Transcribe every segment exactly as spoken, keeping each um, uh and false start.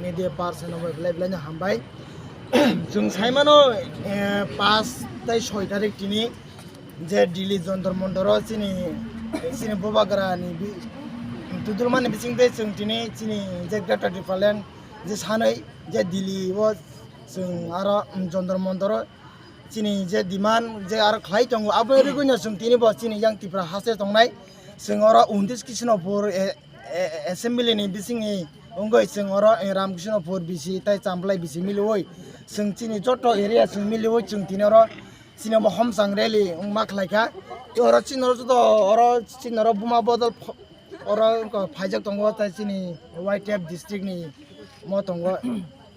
Media person no belai belai no hambai. Chwng saimano, eh, paanch tei soi tarik tini je Delhi Jantar Mantar o chini, chini Bubagra ni bi-, tudulmani bising tei chwng tini chini je Greater Tipraland je sanwi je Delhi o chwng aro, um, Jantar Mantar o chini je demand je aro khlai tongo, abo rigwino chwng tini bo chini yang Tripura haste tongnai. Chwng oro untis Krishnapur, eh, eh, assembly ni bisingni wngwi chwng oro, eh, Ram Krishnapur B C tei Champlai B C miliwi chwng chini joto area chwng miliwi chwng tini oro chini omo homchang rally wngma khlaikha. Tei oro chini oro joto oro chini oro buma bodol pho-, oro wngkha phaijak tongo tei chini Y T F district ni mo tongo,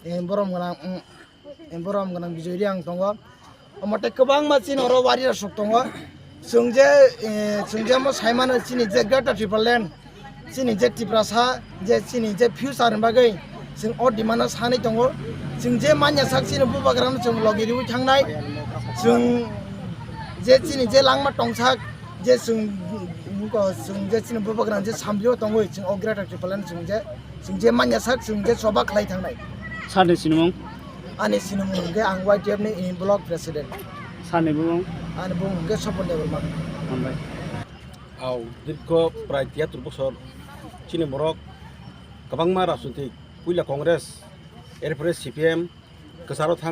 eh, borom gwnang, mm. Borom gwnang Bijoy Reang tongo. Omo tei kwbangma chini oro warrior rok tongo. Chwng je, eh, chwng je omo saimano chini je Greater Tipraland, chini je Tiprasa, je chini je future ni bagwi chwng o demand no sanwi tongo. Chwng je manya sak chini Bubagrano chwng logi riwi thangnai. Chwng je chini je langma tongsak, je chwng, chwng je chini Bubagrano je samlio tongwi chwng o Greater Tipraland chwng je Chwng je manya sak, chwng je choba khlai thangnai. Sani sinimung? Ani sinimung hwnkhe ang Y T F ni, eh, block president. Sani bumung? Ani bumung hwnkhe Sopon Debbarma. Hambai. Au, dirgho prai tiyatur bosor chini borok kwbangma rajnitik, puila Congress, erpore C P M, kwcharo thang